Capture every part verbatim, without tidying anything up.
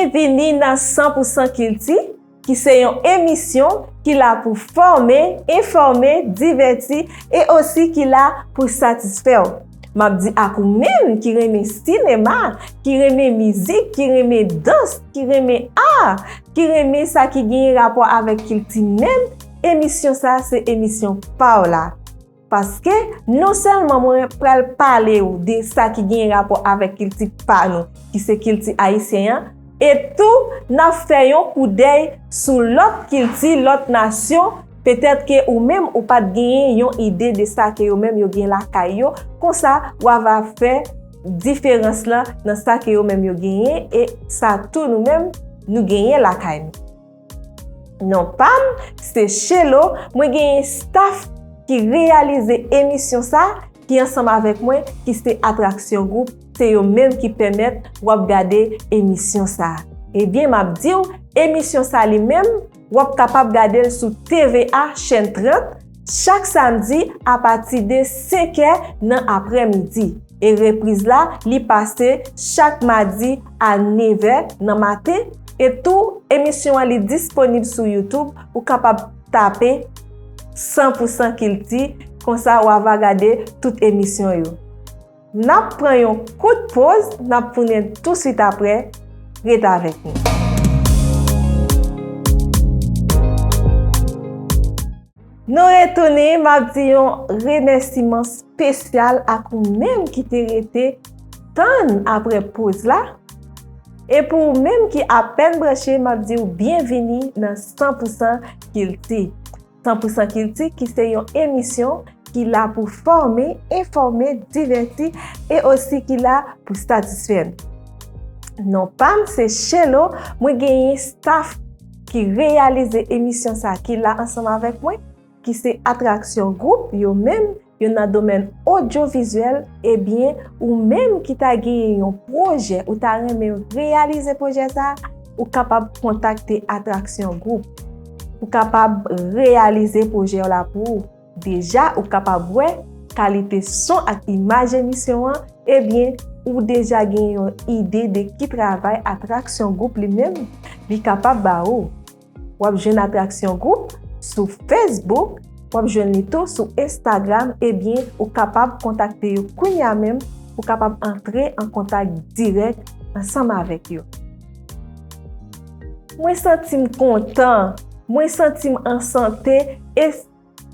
Byenvini nan San pou san Kilti, ki se yon emisyon ki la pou fòme, enfòme, divèti e osi ki la pou satisfè w. M ap di ak ou menm ki renmen sinema, ki renmen mizik, ki renmen dans, ki renmen a, ki renmen sa ki genyen rapò avèk kilti menm, emisyon sa a se emisyon pa w la. Paske non sèlman mwen pral pale w de sa ki genyen rapò avèk kilti pa nou, ki se kilti ayisyen an, e tou n ap fè yon koudèy sou lòt kilti, lòt nasyon, petèt ke ou menm ou pa t genyen yon ide de sa ke yo menm yo gen lakay yo, konsa w a va fè diferans lan nan sa ke yo menm yo genyen e sa tou nou menm nou genyen lakay nou. Non pa m se Shelo, mwen genyen staff ki reyalize emisyon sa, ki ansanm avèk mwen, ki se Atraksyon Gwoup, se yo menm ki pèmèt w ap gade emisyon sa. Ebyen, m ap di w, emisyon sa li menm, w ap kapab gade l sou T V A chèn trant, chak samdi apati de senk è nan aprèmidi. E repriz la, li pase chak madi a nèf è nan maten. E tou, emisyon an li disponib sou YouTube. Ou kapab tape San pou san Kilti, konsa w a va gade tout emisyon yo. N ap pran yon kout poz, n ap tounen touswit aprè. Ret avèk nou. Nou retounen, m ap di yon remèsiman espesyal ak ou menm ki te rete tann aprè poz la. E pou ou menm ki apèn branche, m ap di w byenvini nan San pou san Kilti. San pou san Kilti ki se yon emisyon ki la pou fòme, enfòme, divèti e osi ki la pou satisfè n. Non pa m se Shelo, mwen genyen staff ki reyalize emisyon sa ki la ansanm avèk mwen, ki se Atraksyon Gwoup, yo menm, yo nan domèn odyovizyèl, ebyen, ou menm ki ta genyen yon pwojè, ou ta renmen reyalize pwojè sa, ou kapab kontakte Atraksyon Gwoup. Ou kapab reyalize pwojè w la pou ou. Deja, ou kapab wè kalite son ak imaj emisyon an, ebyen, ou deja gen yon ide de ki travay Atraksyon Gwoup li menm, li kapab ba ou. W ap jwenn Atraksyon Gwoup sou Facebook, w ap jwenn li tou sou Instagram, ebyen, ou kapab kontakte yo kounye a menm, ou kapab antre an kontak dirèk ansanm avèk yo. Mwen santi m kontan, mwen santi m an sante, e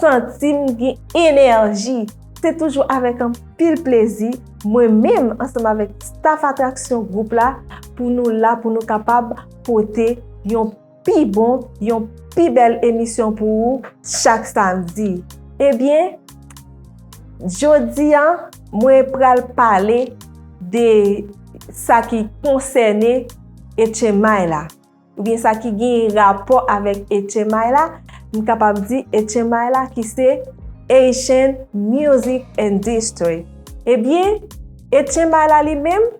santi m gen enèji. Se toujou avèk anpil plezi, mwen menm, ansanm avèk staff Atraksyon Gwoup la, pou nou la, pou nou kapab pote yon pi bon, yon pi bèl emisyon pou ou chak samdi. Ebyen, jodi a, mwen pral pale de sa ki konsène H M I la, oubyen sa ki gen rapò avèk H M I la, m kapab di H M I la ki se Haitian Music Industry. Ebyen, H M I la li menm,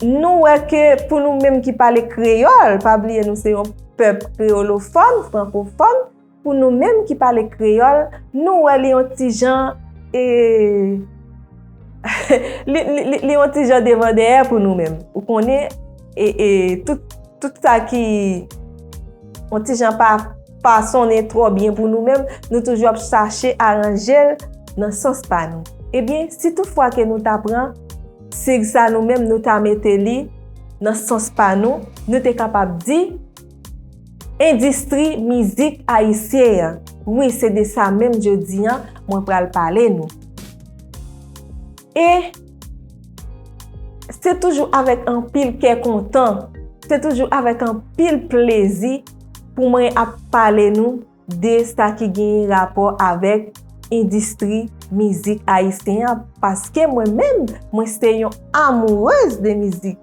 nou wè ke pou nou menm ki pale kreyòl, pa bliye nou se yon pèp kreyolofòn, frankofòn, pou nou menm ki pale kreyòl, nou wè li yon ti jan, e, li, li, li, li yon ti jan devan dèyè pou nou menm. Ou konnen, e, e, tout, tout sa ki yon ti jan pa, pa sonnen twò byen pou nou menm, nou toujou ap chache aranje l nan sans pa nou. Ebyen, si toutfwa ke nou ta pran sig sa nou menm, nou ta mete li nan sans pa nou, nou te kapab di endistri mizik ayisyen an. Wi, se de sa menm jodi a mwen pral pale nou. E se toujou avèk anpil kè kontan, se toujou avèk anpil plezi pou mwen ap pale nou de sa ki genyen rapò avèk endistri mizik ayisyen an, paske mwen menm, mwen se yon amourèz de mizik.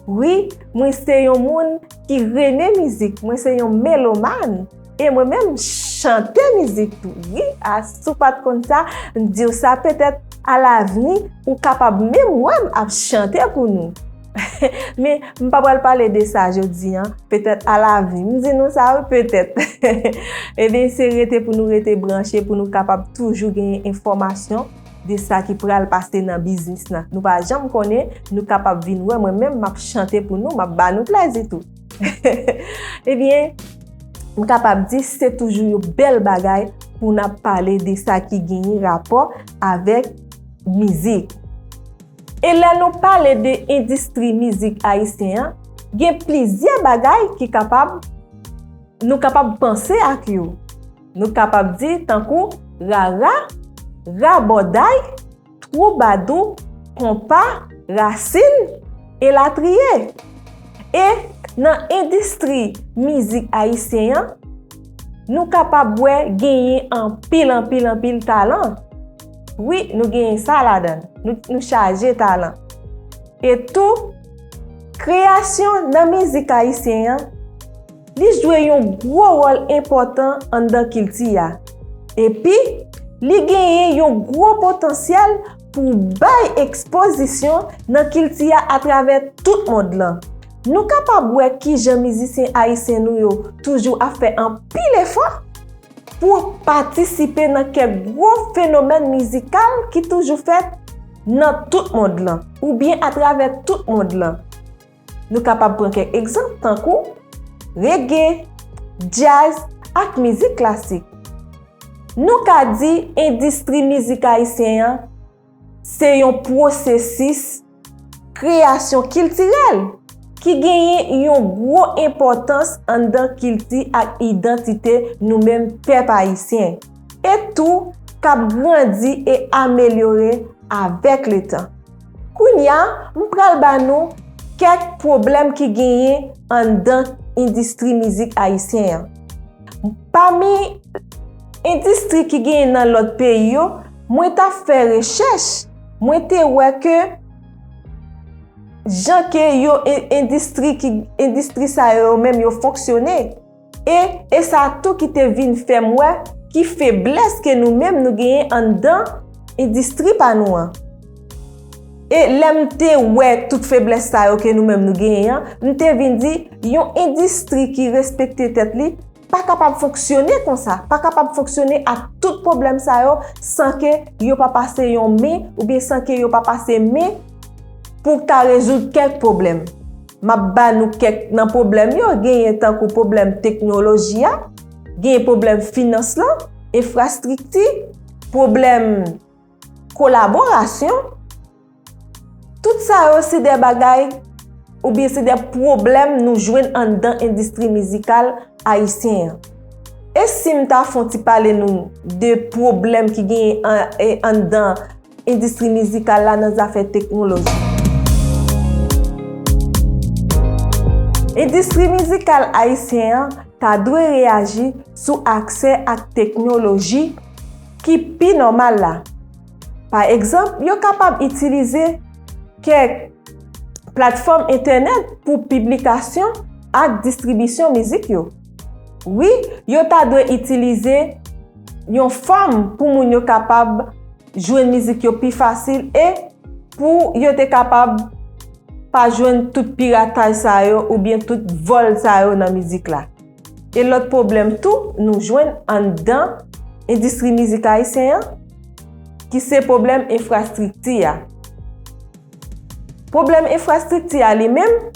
Wi, mwen se yon moun ki renmen mizik, mwen se yon melomàn. E mwen menm, chante mizik tou. Wi, a, si w pa t konn sa, m di w sa, petèt alavni, ou kapab menm wè m ap chante pou nou. Men, m pa pral pale de sa jodi a, petèt alavni. M di nou sa, wi, petèt. Ebyen, se rete pou nou rete branche, pou nou kapab toujou genyen enfòmasyon de sa ki pral pase nan biznis lan. Nou pa janm konnen, nou kapab vin wè mwen menm m ap chante pou nou, m ap ba nou plezi tou. Ebyen, m kapab di se toujou yon bèl bagay pou n ap pale de sa ki genyen rapò avèk mizik. E lè nou pale de endistri mizik ayisyen an, gen plizyè bagay ki kapab, nou kapab panse ak yo. Nou kapab di tankou rara, rabòday, twoubadou, konpa, rasin, elatriye. E nan endistri mizik ayisyen an, nou kapab wè genyen anpil, anpil, anpil talan. Wi, nou genyen sa ladan. Nou, nou chaje talan. E tou, kreyasyon nan mizik ayisyen an, li jwe yon gwo wòl enpòtan anndan kilti a. Epi, li genyen yon gwo potansyèl pou bay ekspozisyon nan kilti a atravè tout mond lan. Nou kapab wè kijan mizisyen ayisyen nou yo toujou ap fè anpil efò pou patisipe nan kèk gwo fenomèn mizikal ki toujou fèt nan tout mond lan, oubyen atravè tout mond lan. Nou kapab pran kèk egzanp tankou rege, djaz ak mizik klasik. Nou ka di endistri mizik ayisyen an se yon pwosesis kreyasyon kiltirèl ki genyen yon gwo enpòtans anndan kilti ak idantite nou menm pèp ayisyen, e tou k ap grandi e amelyore avèk letan. Kounye a, m pral ba nou kèk pwoblèm ki genyen anndan endistri mizik ayisyen an. Pami endistri ki genyen nan lòt peyi yo, mwen t ap fè rechèch, mwen te wè ke jan ke yo e- endistri ki endistri sa yo menm yo fonksyone. E e sa tou ki te vin fè m wè ki feblès ke nou menm nou genyen anndan endistri pa nou an. E lè m te wè tout feblès sa yo ke nou menm nou genyen an, m te vin di yon endistri ki respekte tèt li pa kapab fonksyone konsa, pa kapab fonksyone ak tout pwoblèm sa yo san ke yo pa pase yon men oubyen san ke yo pa pase men pou ta rezoud kèk pwoblèm. M ap ba nou kèk nan pwoblèm yo, genyen tankou pwoblèm teknoloji a, genyen pwoblèm finans lan, enfrastrikti, pwoblèm kolaborasyon. Tout sa yo se de bagay oubyen se de pwoblèm nou jwenn anndan endistri mizikal ayisyen an. E si m ta fè yon ti pale nou de pwoblèm ki genyen an- e- anndan endistri mizikal la nan zafè teknoloji? Endistri mizikal ayisyen an ta dwe reyaji sou aksè ak teknoloji ki pi nòmal la. Pa egzanp, yo kapab itilize kèk platfòm entènèt pou piblikasyon ak distribisyon mizik yo. Wi, yo ta dwe itilize yon fòm pou moun yo kapab jwenn mizik yo pi fasil e pou yo te kapab pa jwenn tout pirataj sa yo oubyen tout vòl sa yo nan mizik la. E lòt pwoblèm tou nou jwenn anndan endistri mizik ayisyen an, ki se pwoblèm enfrastrikti a. Pwoblèm enfrastrikti a li menm,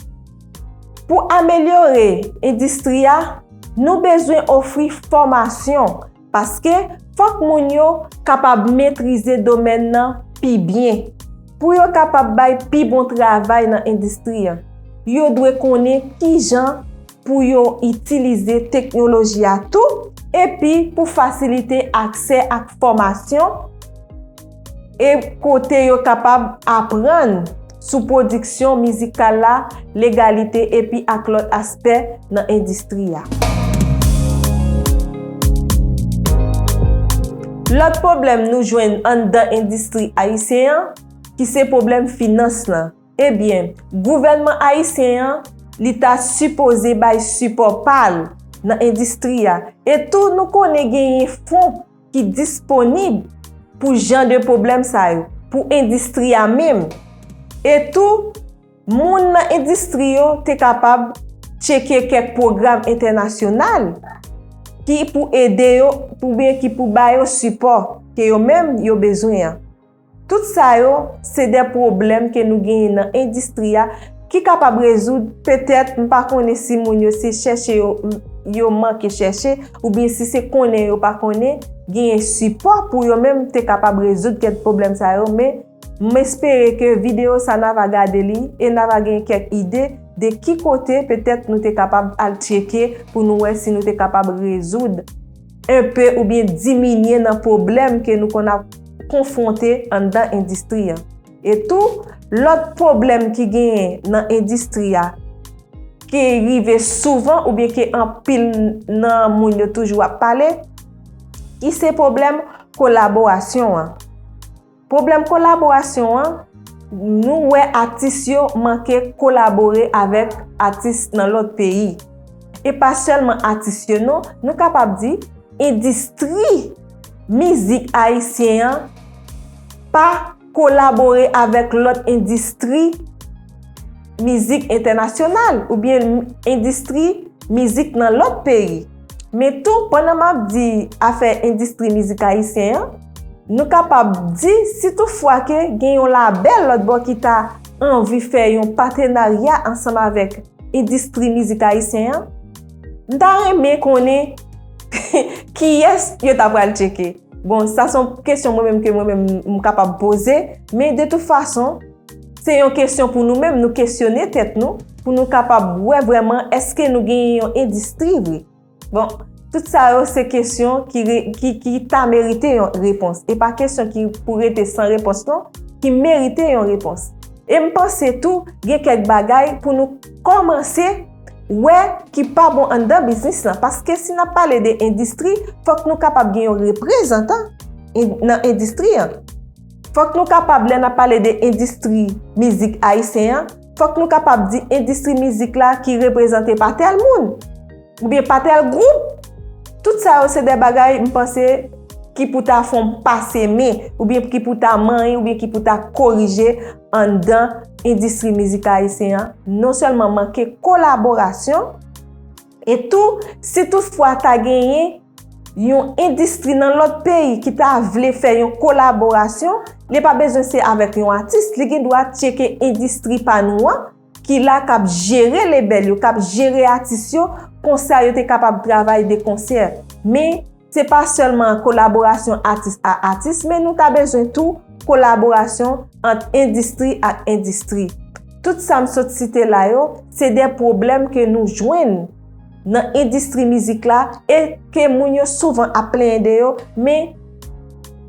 pou amelyore endistri a, nou bezwen ofri fòmasyon, paske fòk moun yo kapab metrize domèn nan pi byen. Pou yo kapab bay pi bon travay nan endistri an, yo dwe konnen kijan pou yo itilize teknoloji a tou, epi pou fasilite aksè ak fòmasyon e kote yo kapab aprann sou pwodiksyon mizikal la, legalite epi ak lòt aspè nan endistri a. Lòt pwoblèm nou jwenn anndan endistri ayisyen an, ki se pwoblèm finans lan. Ebyen, gouvènman ayisyen an, li ta sipoze bay sipò pa l nan endistri a. E tou, nou konnen genyen fon ki disponib pou jan de pwoblèm sa yo, pou endistri a menm. E tou, moun nan endistri yo te kapab tcheke kèk pwogram entènasyonal ki pou ede yo, oubyen ki pou ba yo sipò ke yo menm yo bezwen an. Tout sa yo, se de pwoblèm ke nou genyen nan endistri a, ki kapab rezoud, petèt, m pa konnen si moun yo se chèche yo, yo manke chèche, oubyen si se konnen yo pa konnen, genyen sipò pou yo menm te kapab rezoud kèk pwoblèm sa yo, men m espere ke videyo sa n a va gade li e n a va gen kèk ide de ki kote petèt nou te kapab al tcheke pou nou wè si nou te kapab rezoud enpe oubyen diminye nan pwoblèm ke nou konn ap konfwonte anndan endistri an. E tou, lòt pwoblèm ki genyen nan endistri a, ki rive souvan oubyen ke anpil nan moun yo toujou ap pale, ki se pwoblèm kolaborasyon an. Pwoblèm kolaborasyon an, nou wè atis yo manke kolabore avèk atis nan lòt peyi. E pa sèlman atis yo non, nou kapab di endistri mizik ayisyen an pa kolabore avèk lòt endistri mizik entènasyonal oubyen endistri mizik nan lòt peyi. Men tou, pandan m ap di afè endistri mizik ayisyen an, nou kapab di si toutfwa ke gen yon labèl lòt bò ki ta anvi fè yon patenarya ansanm avèk endistri mizik ayisyen an, m ta renmen konnen kiyès yo ta pral tcheke. Bon, sa se yon kesyon mwen menm ke mwen menm m kapab poze, men de tout fason, se yon kesyon pou nou menm, nou kesyone tèt nou, pou nou kapab wè vrèman èske nou genyen yon endistri vre. Bon, tout sa yo se kesyon ki, re- ki, ki ta merite yon repons. E pa kesyon ki pou rete san repons non, ki merite yon repons. E m panse tou, gen kèk bagay pou nou kòmanse wè ki pa bon anndan biznis lan. Paske si n ap pale de endistri, fòk nou kapab gen yon reprezantan en- nan endistri an. Fòk nou kapab, lè n ap pale de endistri mizik ayisyen an, fòk nou kapab di endistri mizik la ki reprezante pa tèl moun oubyen pa tèl gwoup. Tout sa yo se de bagay, m panse, ki pou ta fè yon pase men, oubyen ki pou ta manyen, oubyen ki pou ta korije anndan endistri mizik ayisyen an. Non sèlman manke kolaborasyon, e tou, si toutfwa ta genyen yon endistri nan lòt peyi ki ta vle fè yon kolaborasyon, li pa bezwen se avèk yon atis, li gen dwa tcheke endistri pa nou an, ki la k ap jere lebèl yo, k ap jere atis yo, konsa yo te kapab travay de konsè. Men, se pa sèlman kolaborasyon atis a atis, men nou ta bezwen tou kolaborasyon ant endistri ak endistri. Tout sa m sot site la yo, se de pwoblèm ke nou jwenn nan endistri mizik la e ke moun yo souvan ap plenyen de yo, men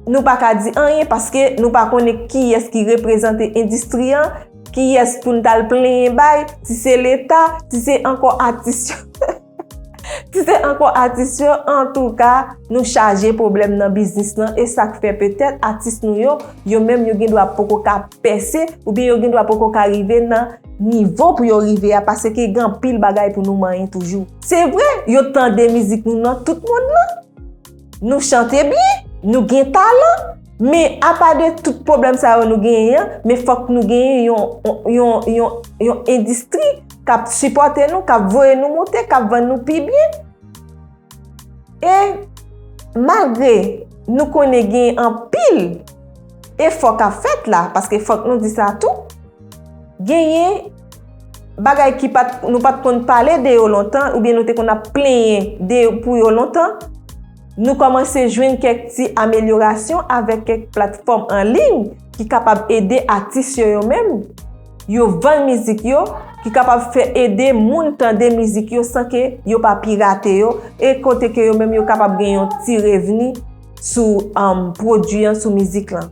nou pa ka di anyen paske nou pa konnen kiyès ki reprezante endistri an, kiyès pou n t al plenyen bay, si se leta, si se ankò atis yo. Si se ankò atis yo, antouka, nou chaje pwoblèm nan biznis lan, e sa k fè petèt atis nou yo, yo menm yo gen dwa poko ka pèse, oubyen yo gen dwa poko ka rive nan nivo pou yo rive a, paske gen anpil bagay pou nou manyen toujou. Se vre, yo tande mizik nou nan tout mond lan, nou chante byen, nou gen talan, men apa de tout pwoblèm sa yo nou genyen an, men fòk nou genyen yon, yon, yon, yon endistri k ap sipòte nou, k ap voye nou moute, k ap vann nou pi byen. E malgre nou konnen gen anpil efò k ap fèt la, paske fòk nou di sa tou, genyen bagay ki pa t, nou pa t konn pale de yo lontan, oubyen nou te konn ap plenyen de yo pou yo lontan, nou kòmanse jwenn kèk ti amelyorasyon avèk kèk platfòm an liy ki kapab ede atis yo yo menm, yo vann mizik yo, ki kapab fè ede moun tande mizik yo san ke yo pa pirate yo, e kote ke yo menm yo kapab gen yon ti revni sou, um, pwodui an, sou mizik lan.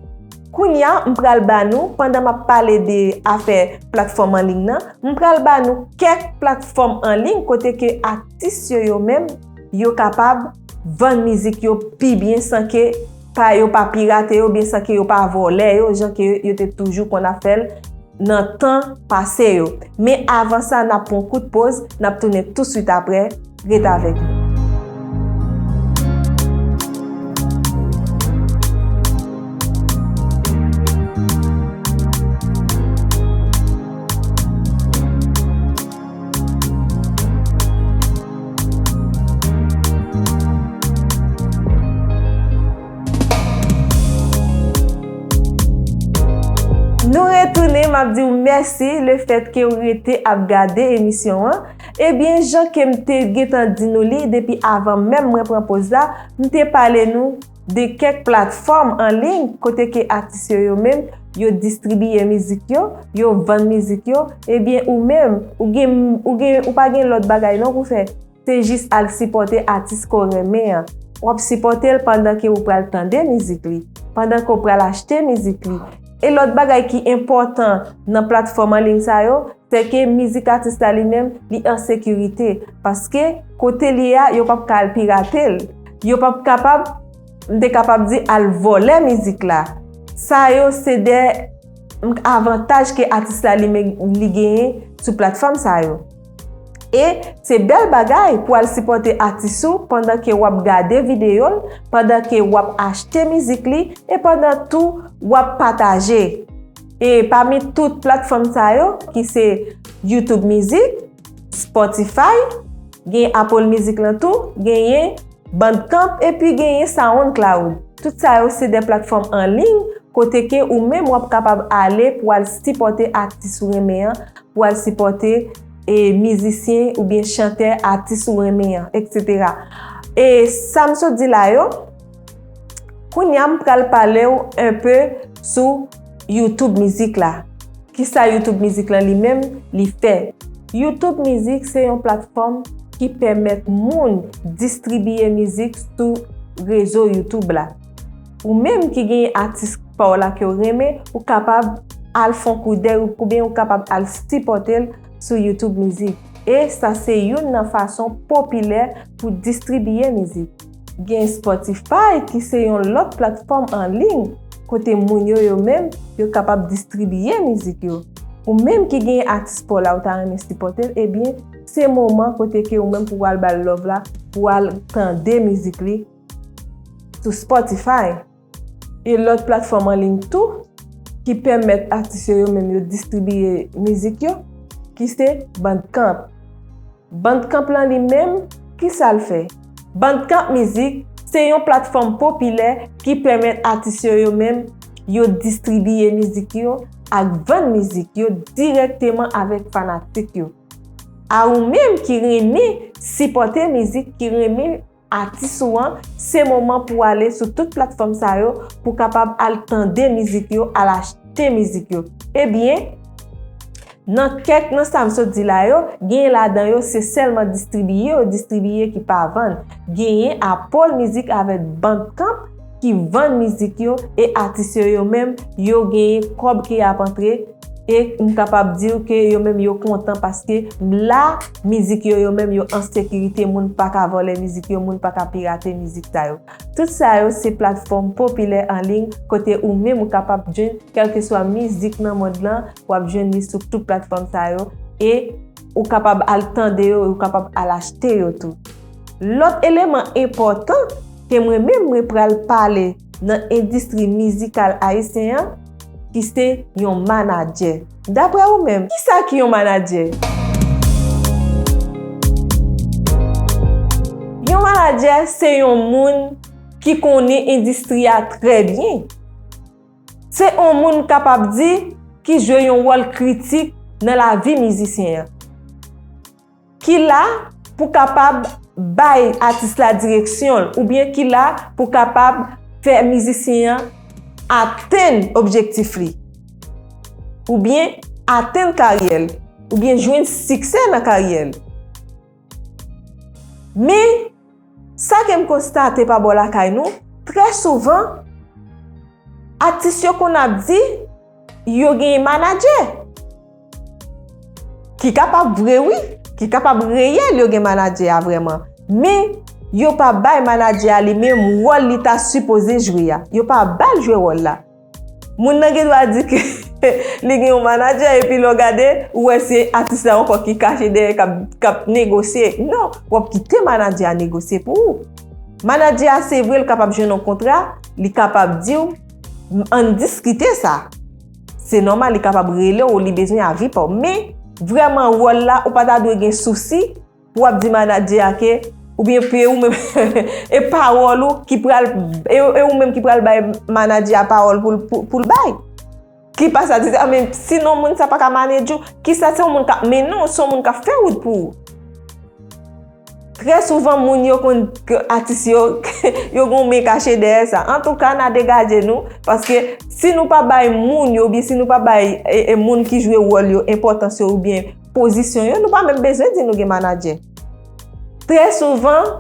Kounye a, m pral ba nou, pandan m ap pale de afè platfòm an liy nan, m pral ba nou kèk platfòm an liy kote ke atis yo yo menm, yo kapab vann mizik yo pi byen san ke pa yo pa pirate yo, oubyen san ke yo pa vòlè yo, jan ke yo te toujou konn ap fè l nan tan pase yo. Men avan sa, n ap pran yon kout poz, n ap tounen touswit apre. Ret avèk nou. Nou retounen, m ap di w mèsi lefètke w rete ap gade emisyon an. Ebyen, jan ke m te gentan di nou li depi avan menm mwen pran poz la, m te pale nou de kèk platfòm an liy kote ke atis yo, yo menm, yo distribiye mizik yo, yo vann mizik yo. Ebyen, ou menm, ou gen, ou gen, ou pa gen lòt bagay non pou fè. Se jis al sipòte atis ke w renmen an. W ap sipòte l pandan ke w pral tande mizik li, pandan ke w pral achte mizik li. E lòt bagay ki enpòtan nan platfòm an liy sa yo, se ke mizik atis la li menm, li an sekirite. Paske kote li ye a, yo p ap ka al pirate l. Yo p ap kapab, m te kapab di, al vòlè mizik la. Sa yo se de avantaj ke atis la li menm li genyen sou platfòm sa yo. E se bèl bagay pou al sipòte atis ou pandan ke w ap gade videyo l, pandan ke w ap achte mizik li, e pandan tou w ap pataje. E pami tout platfòm sa yo, ki se YouTube Music, Spotify, gen Apple Music lan tou, genyen Bandcamp, epi genyen SoundCloud. Tout sa yo se de platfòm an liy kote ke ou menm w ap kapab ale pou al sipòte atis ou renmen an, pou al sipòte e mizisyen oubyen chantè atis ou renmen an, etsetera. E sa m sot di la yo, kounye a m pral pale w enpe sou YouTube Mizik la. Kisa YouTube Mizik lan li menm li fè? YouTube Mizik se yon platfòm ki pèmèt moun distribiye mizik sou rezo YouTube la. Ou menm ki genyen atis pa w la ke w renmen, ou kapab al fè yon koudèy oubyen ou kapab al sipòte l sou YouTube Mizik. E sa se youn nan fason popilè pou distribiye mizik. Gen Spotify ki se yon lòt platfòm an liy kote moun yo, yo menm, yo kapab distribiye mizik yo. Ou menm ki gen atis pa w la ou ta renmen sipòte l, ebyen, se moman kote ke ou menm pou w al ba l love la, pou w al tande mizik li sou Spotify. E lòt platfòm an liy tou ki pèmèt atis yo, yo menm, yo distribiye mizik yo, ki se Bandcamp. Bandcamp lan li menm, kisa l fè? Bandcamp Mizik se yon platfòm popilè ki pèmèt atis yo, yo menm, yo distribiye mizik yo ak vann mizik yo dirèkteman avèk fanatik yo. A ou menm ki renmen sipòte mizik, ki renmen atis ou an, se moman pou w ale sou tout platfòm sa yo pou w kapab al tande mizik yo, al achte mizik yo. Ebyen, nan kèk nan sa m sot di la yo, genyen ladan yo se sèlman distribiye yo distribiye, ki pa vann. Genyen Apple Music avèk Bandcamp ki vann mizik yo, e atis yo, yo menm, yo genyen kòb ki ap antre. E m kapab di w ke yo menm yo kontan paske la mizik yo, yo menm yo an sekirite, moun pa ka vòlè mizik yo, moun pa ka pirate mizik sa yo. Tout sa yo se platfòm popilè an liy kote ou menm ou kapab jwenn kèlkeswa mizik nan mond lan, w ap jwenn li sou tout platfòm sa yo e ou kapab al tande yo, ou kapab al achte yo tou. Lòt eleman enpòtan ke mwen menm mwen pral pale nan endistri mizikal ayisyen an, ki se yon manadjè. Daprè ou menm, kisa ki yon manadjè? Yon manadjè se yon moun ki konnen endistri a trè byen. Se yon moun kapab di ki jwe yon wòl kritik nan lavi mizisyen an. Ki la pou kapab bay atis la direksyon l, oubyen ki la pou kapab fè mizisyen an atenn objektif li, oubyen atenn karyè l, oubyen jwenn siksè nan karyè l. Men, sa ke m konstate pa bò lakay nou, trè souvan, atis yo konn ap di yo gen manadjè. Ki kapab vre, wi, ki kapab reyèl, yo gen manadjè a vrèman. Men, yo pa bay manadjè a li menm wòl li ta sipoze jwe a. Yo pa ba l jwe wòl la. Moun nan gen dwa di ke li gen yon manadjè, epi lè w gade, ou wè se atis la ankò ki kache dèyè k ap, k ap negosye. Non, w ap kite manadjè a negosye pou ou. Manadjè a, se vre, l kapab jwenn yon kontra, li kapab di w, ann diskite sa. Se nòmal, li kapab rele w, li bezwen avi pa w. Men, vrèman, wòl la, ou pa ta dwe gen sousi pou w ap di manadjè a ke, oubyen pe ou menm, e pawòl ou ki pral, e, e ou menm ki pral bay manadjè a pawòl pou l, pou, pou l bay. ki pa satisfè, men sinon moun sa pa ka manage ou, kisa se yon moun k ap mennen w, se yon moun k ap fè wout pou ou. Trè souvan, moun yo konn, atis yo, yo gen yon men kache dèyè sa. Antouka, n a degaje nou, paske si nou pa bay moun yo, oubyen si nou pa bay e, e, moun ki jwe wòl yo, enpòtans yo, oubyen pozisyon yo, nou pa menm bezwen di nou gen manadjè. Trè souvan,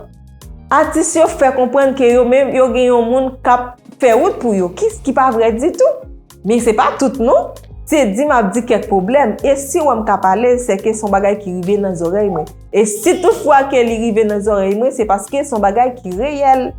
atis yo fè konprann ke yo menm, yo gen yon moun k ap fè wout pou yo, ki, ki pa vrè ditou. Men se pa tout non. Se di m ap di kèk pwoblèm. E si w wè m ka pale, se ke se yon bagay ki rive nan zòrèy mwen. E si toutfwa ke li rive nan zòrèy mwen, se paske se yon bagay ki reyèl.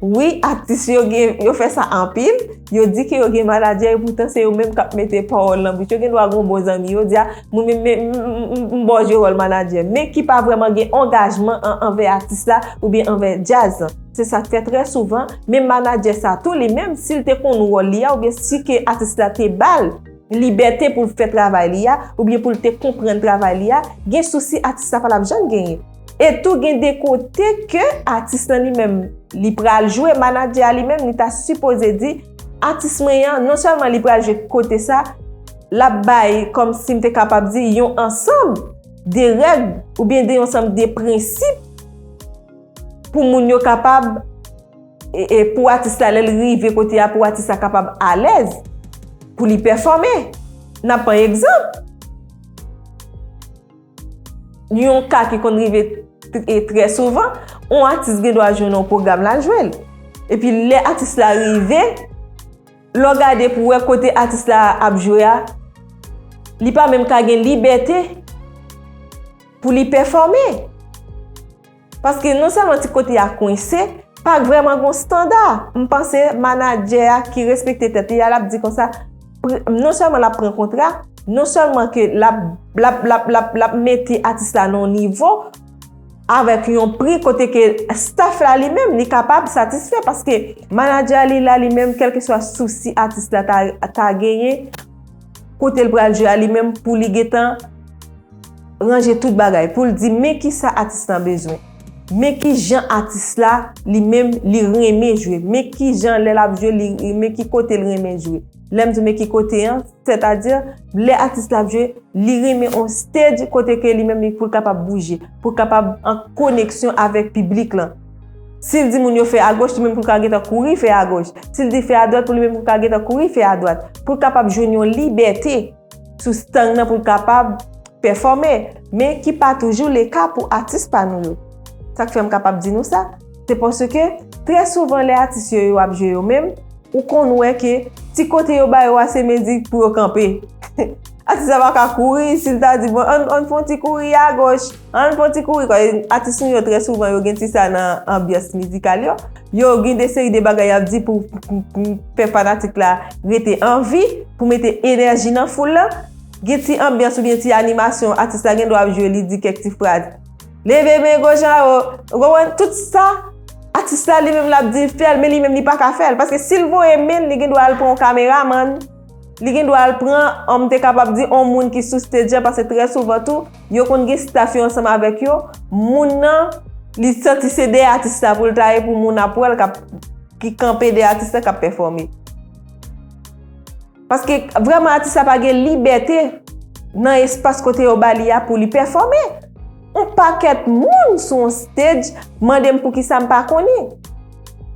Wi, atis yo gen, yo fè sa anpil. Yo di ke yo gen manadjè, e poutan se yo menm k ap mete pawòl nan bouch yo. Gen dwa gen yon bon zanmi, yo di, a, mwen menm, m, m, m, m ba w jwe wòl manadjè. Men ki pa vrèman gen angajman an, anvè atis la, oubyen anvè djaz lan. Se sa k fè trè souvan, menm manadjè sa tou, li menm, si l te konn wòl li a, oubyen si ke atis la te ba l libète pou l fè travay li a, oubyen pou l te konprann travay li a, gen sousi atis la pa t ap janm genyen. E tou gen de kote ke atis lan li menm, li pral jwe, manadjè a li menm, li ta sipoze di, atis mwen an, non sèlman li pral jwe kote sa, l ap bay, kòmsi m te kapab di, yon ansanm de règ oubyen de yon ansanm de prensip pou moun yo kapab, e, e pou atis la, lè l rive kote a, pou atis la kapab alèz, pou li pèfòme. N ap pran egzanp. Yon ka ki konn rive t-, e, trè souvan, yon atis gen dwa jwenn yon pwogram l al jwe l. Epi lè atis la rive, lè w gade pou wè kote atis la ap jwe a, li pa menm ka gen libète pou li pèfòme. Paske non sèlman ti kote a kwense, pa vrèman gon standa. M panse manadjè a ki respekte tèt li a, l ap di konsa, pr-, non sèlman l ap pran kontra, non sèlman ke l ap, l ap, l ap, l ap, l ap mete atis la nan yon nivo avèk yon pri kote ke staff la li menm li kapab satisfè, paske manadjè a li la li menm, kèlkeswa sousi atis la ta, ta genyen, kote l pral jwe a li menm, pou li gentan ranje tout bagay, pou l di men kisa atis lan bezwen. Men ki jan atis la li menm li renmen jwe. Men ki jan lè l ap jwe, li, men ki kote l renmen jwe. Lè m di men ki kote an, sètadi lè atis la ap jwe, li renmen on stage kote ke li menm li pou l kapab bouje, pou l kapab an koneksyon avèk piblik lan. Si l di moun yo fè agoch, li menm pou l ka gentan kouri fè agoch. Si l di fè adwat, pou li menm pou l ka gentan kouri fè adwat. Pou l kapab jwenn yon libète sou stang nan pou l kapab pèfòme, men ki pa toujou le ka pou atis pa nou yo. Sa k fè m kapab di nou sa, se paske trè souvan lè atis yo, yo ap jwe yo menm, ou konn wè ke ti kote yo ba yo a se mizik pou yo kanpe. Atis la pa ka kouri, si l ta di, bon, ann, ann fè yon ti kouri agoch, ann fè yon ti kouri. Atis nou yo trè souvan yo gen ti sa nan anbyans mizikal yo. Yo gen de seri de bagay y ap di pou, pou, pou fè fanatik la rete an vi, pou mete enèji nan foul lan. Gen ti anbyans oubyen ti animasyon, atis la gen dwa ap jwe, li di kèk ti fraz. Leve men goch anwo. Ou konprann? Tout sa, atis la li menm l ap di fè l, men li menm li pa ka fè l. Paske si l voye men l, li gen dwa al pran yon kameramann. Li gen dwa al pran, m te kapab di, yon moun ki sou stage an, paske trè souvan tou, yo konn gen staff yo ansanm avèk yo. Moun nan, li santi se dèyè atis la pou l ta ye, pou moun ap wè l k ap, ki kanpe dèyè atis la k ap pèfòme. Paske vrèman atis la pa gen libète nan espas kote yo ba li a pou li pèfòme. On pakèt moun sou on stage mande m poukisa m pa konnen.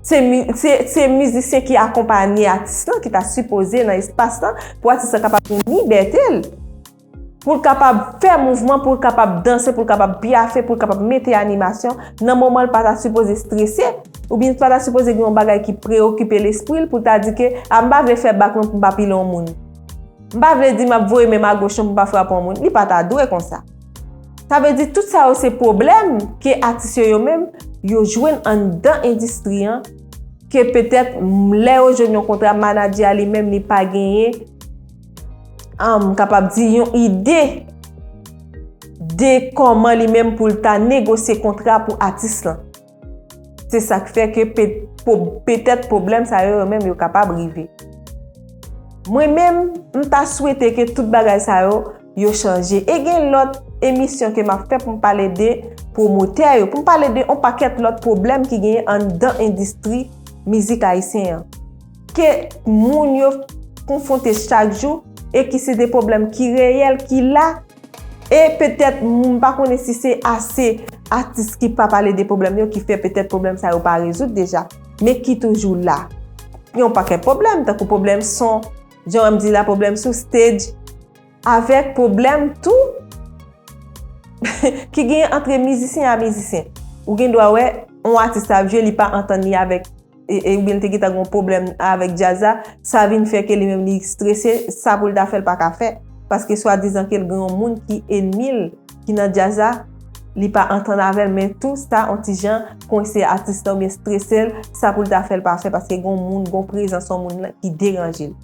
Se mi-, se, se mizisyen ki akonpanye atis lan ki ta sipoze nan espas lan pou atis lan kapab gen libète l. Pou l kapab fè mouvman, pou l kapab danse, pou l kapab pyafe, pou l kapab mete animasyon nan moman l pa ta sipoze strese, oubyen pa ta sipoze gen yon bagay ki preyokipe lespri l pou l ta di ke, a, m pa vle fè bak mwen pou m pa pile yon moun. M pa vle di m ap voye men m agoch pou m pa frape yon moun. Li pa ta dwe konsa. Sa vle di tout sa yo se pwoblèm ke atis yo yo menm yo jwenn anndan endistri an, ke petèt lè yo jwenn yon kontra, manadjè a li menm li pa genyen, um, kapab di yon ide de kòman li menm pou l ta negosye kontra pou atis lan. Se sa k fè ke pe-, po-, petèt pwoblèm sa yo, yo menm yo kapab rive. Mwen menm, m ta swete ke tout bagay sa yo, yo chanje. E gen lòt emisyon ke m ap fè pou m pale de pwomotè yo, pou m pale de yon pakèt lòt pwoblèm ki genyen anndan endistri mizik ayisyen an. Ke moun yo konfwonte chak jou e ki se de pwoblèm ki reyèl, ki la. E petèt, m pa konnen si se ase atis ki pa pale de pwoblèm yo ki fè petèt pwoblèm sa yo pa rezoud deja, men ki toujou la. Yon pakèt pwoblèm, tankou pwoblèm son, jan m di la, pwoblèm sou stage, avèk pwoblèm tou ki genyen antre mizisyen a mizisyen. Ou gen dwa wè, yon atis ap jwe, li pa antann li avèk, e, e, oubyen li te gentan gen yon pwoblèm avèk djaz la, sa vin fè ke li menm li strese, sa pou l ta fè l pa ka fè. Paske swadizan ke l gen yon moun ki enmi l, ki nan djaz la, li pa antann avè l, men tou sa, yon ti jan, konse atis la oubyen strese l, sa pou l ta fè l pa fè, paske gen yon moun, gen yon prezans yon moun ki deranje l,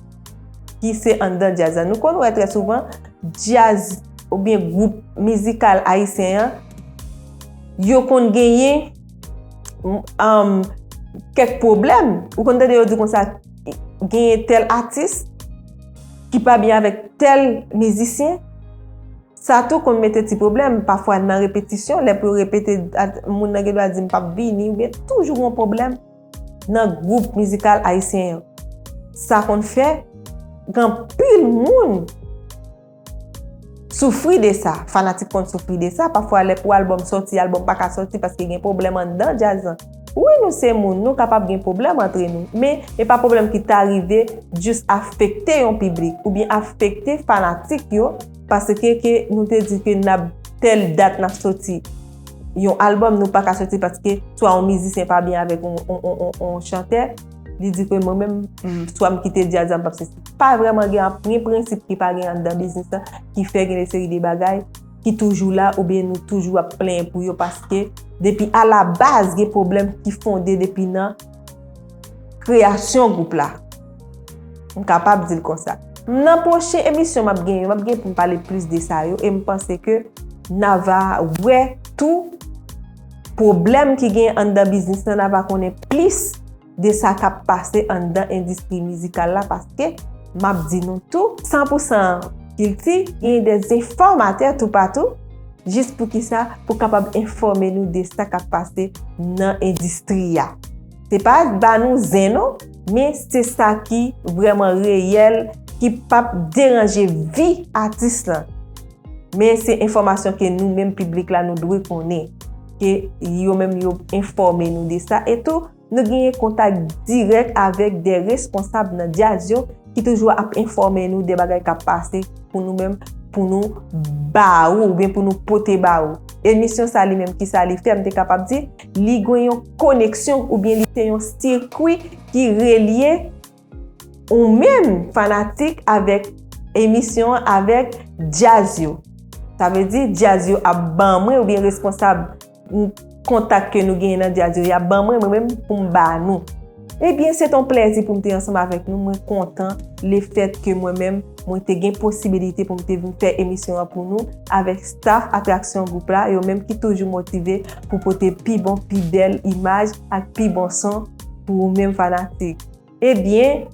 ki se anndan djaz la. Nou konn wè trè souvan, djaz oubyen gwoup mizikal ayisyen an, yo konn genyen, um, kèk pwoblèm. Ou konn tande yo di konsa, genyen tèl atis ki pa byen avèk tèl mizisyen. Sa tou konn mete ti pwoblèm. Pafwa nan repetisyon, lè pou yo repete, at-, moun nan gen dwa di, "M p ap vini," oubyen toujou gen yon pwoblèm nan gwoup mizikal ayisyen yo. Sa konn fè gen anpil moun soufri de sa, fanatik konn soufri de sa. Pafwa lè pou albòm sòti, albòm pa ka sòti paske gen pwoblèm anndan djaz lan. Wi, nou se moun, nou kapab gen pwoblèm antre nou, men e pa pwoblèm ki ta rive jis afekte yon piblik oubyen afekte fanatik yo, paske ke nou te di ke n ap tèl dat n ap sòti yon albòm, nou pa ka sòti paske swa yon mizisyen pa byen avèk yon, yon, yon, yon, yon chantè, li di ke mwen menm, m, swa m kite djaz la, m p ap sòti. Pa vrèman gen, gen prensip ki pa gen anndan biznis lan, ki fè gen de seri de bagay ki toujou la, oubyen nou toujou ap plenyen pou yo, paske depi alabaz gen pwoblèm ki fonde depi nan kreyasyon gwoup la. M kapab di l konsa. Nan pwochen emisyon m ap genyen, m ap gen pou m pale plis de sa yo, e m panse ke n a va wè tou pwoblèm ki gen anndan biznis lan, n a va konnen plis de sa k ap pase anndan endistri mizikal la, paske m ap di nou tou, san pou san kilti, gen de enfòmatè toupatou, jis pou ki sa, pou kapab enfòme nou de sa k ap pase nan endistri a. Se pa ba nou zen non, men se sa ki vrèman reyèl, ki p ap deranje vi atis lan. Men se enfòmasyon ke nou menm piblik la nou dwe konnen, ke yo menm yo enfòme nou de sa. E tou, nou genyen kontak dirèk avèk de responsab nan djaz yo ki toujou ap enfòme nou de bagay k ap pase pou nou menm, pou nou ba ou, oubyen pou nou pote ba ou. Emisyon sa li menm, ki sa li fè, m te kapab di, li gen yon koneksyon oubyen li se yon sikwi ki relye ou menm fanatik avèk emisyon an, avèk djaz yo. Sa vle di, djaz yo ap ban mwen, oubyen responsab, m, kontak ke nou genyen nan djaz yo, y ap ban mwen, mwen menm pou m ba nou. Ebyen, se t on plèzi pou m te ansanm avèk nou. Mwen kontan lefèt ke mwen menm, mwen te gen posibilite pou m te vin fè emisyon an pou nou avèk staff Atraksyon Gwoup la, yo menm ki toujou motive pou pote pi bon, pi bèl imaj ak pi bon son pou ou menm fanatik. Ebyen,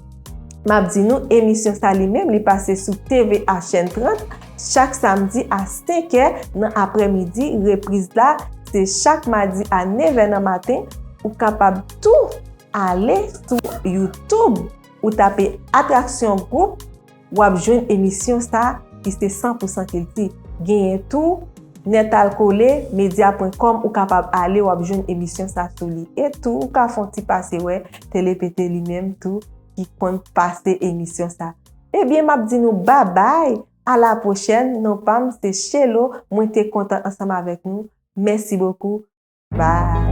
m ap di nou, emisyon sa li menm, li pase sou T V A chèn trant, chak samdi a senk è nan aprèmidi. Repriz la, se chak madi a nèf è nan maten. Ou kapab tou ale sou YouTube, ou tape Atraksyon Gwoup, w ap jwenn emisyon sa ki se san pou san kilti. Genyen tou, nètalkole medya pwen kòm, ou kapab ale, w ap jwenn emisyon sa sou li. E tou, ou ka fè yon ti pase wè Telepete li menm tou, ki konn pase emisyon sa. Ebyen, m ap di nou babay, a la pwochèn, non pa m se Shelo, mwen te kontan ansanm avèk nou. Mèsi bokou, bye.